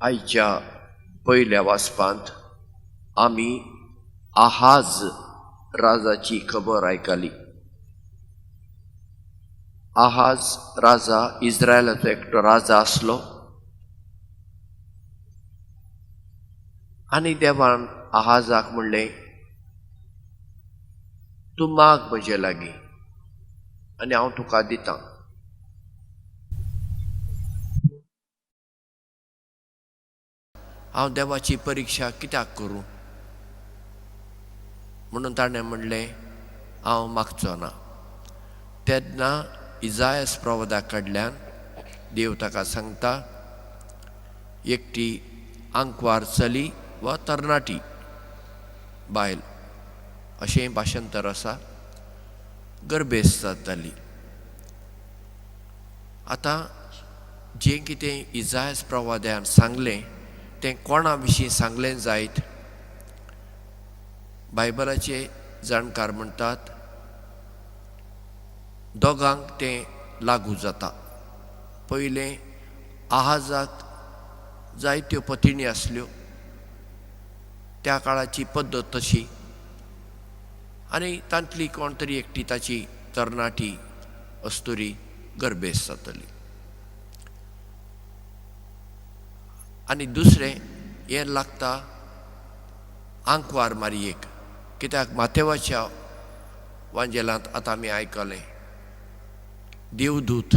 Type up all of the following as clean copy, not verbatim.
आयच्या पयल्या वाचपांत आमी आहाज राजाची खबर आयकली. आहाज राजा इस्रायलाचो एकटो राजा आसलो आनी देवान आहाजाक म्हणलें, तूं माग म्हजे लागीं आनी हांव तुका दितां. हांव देवाची परिक्षा कित्याक करूं? म्हणून ताणें म्हणलें, हांव मागचो ना. तेन्ना इजायस प्रवादा कडल्यान देव ताका सांगता, एकटी आंकवार चली वा तरणाटी बायल अशें भाशांतर आसा, गर्भेस्त जाताली. आतां जें कितें इजायस प्रवाद्यान सांगलें तें कोणा विशीं सांगलें जायत? बायबलाचे जाणकार म्हणटात दोगांक तें लागू जाता. पयलें, आहाजाक जायत्यो पतिणी आसल्यो, त्या काळाची पद्दत तशी, आनी तांतली कोण तरी एकटी ताची तरणाटी अस्तुरी गर्भेस्त जातली. आनी दुसरें हें लागता आंकवार मारयेक, कित्याक माथेवाच्या वांजेलांत आतां आमी आयकलें, देवदूत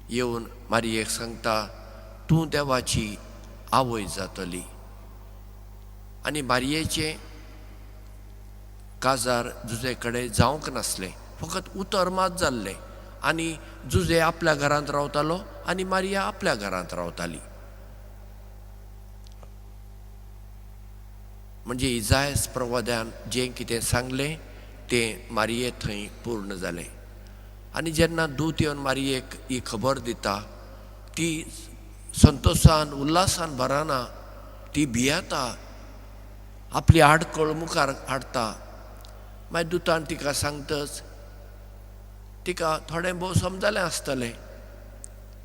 येवन मारयेक सांगता, तूं देवाची आवय जातली. आनी मारयेचें काजार जुजे कडेन जावंक नासलें, फकत उतर मात जाल्लें. आनी जुजे आपल्या घरांत रावतालो आनी मारिया आपल्या घरांत रावताली. म्हणजे इजायस प्रवाद्यान जें कितें सांगलें तें मारिये थंय पूर्ण जालें. आनी जेन्ना दूत येवन मारियेक ही खबर दिता, ती संतोशान उल्हासान भरना, ती भियेता, आपली आडखळ मुखार हाडटा. मागीर दुतान तिका सांगतच तिका थोडें भोव समजलें आसतलें,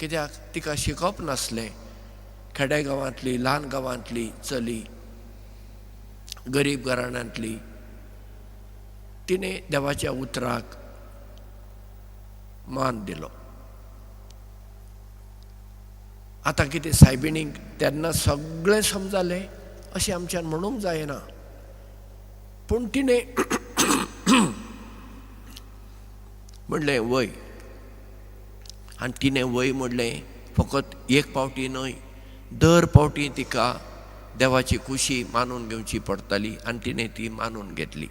कित्याक तिका शिकप नासलें. खेडे गांवांतली, ल्हान गांवांतली चली, गरीब घराण्यांतली, तिणें देवाच्या उतराक मान दिलो. आतां कितें सायबिणीक तेन्ना सगळें समजालें अशें आमच्यान म्हणूंक जायना, पूण तिणें म्हणलें वय. आनी तिणें वय म्हणलें फकत एक फावटी न्हय, दर फावटी तिका देवाची खुशी मानून घेवची पडटाली आनी तिणें ती मानून घेतली.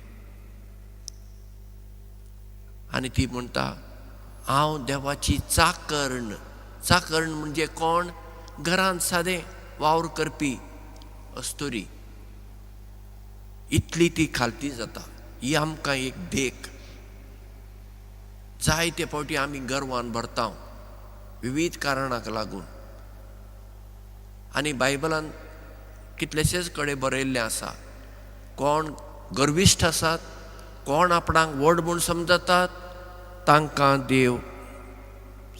आनी ती म्हणटा, हांव देवाची चाकर्ण. चाकर्ण म्हणजे कोण? घरांत सादें वावर करपी अस्तुरी. इतली ती खालती जाता. ही आमकां एक देख. जायते फावटी आमी गर्वान भरता विविध कारणाक लागून. आनी बायबलान कितलेशेच कडेन बरयल्लें आसा, कोण गर्विश्ट आसात, कोण आपणाक व्हड म्हूण समजतात, तांकां देव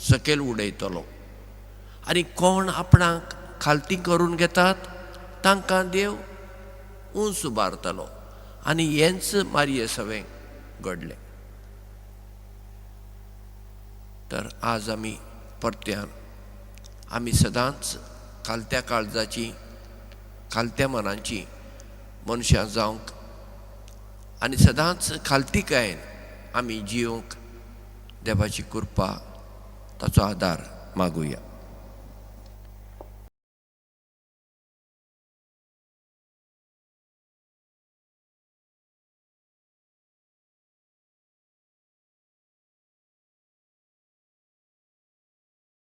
सकयल उडयतलो. आनी कोण आपणाक खालती करून घेतात तांकां देव उंच उबारतलो. आनी हेंच मारिये सवें घडलें. तर आज आमी परत्यान आमी सदांच खालत्या काळजाची, खालत्या मनांची मनशां जावंक आनी सदांच खालतीकायेन आमी जियोंक देवाची कृपा, ताचो आदार मागुया.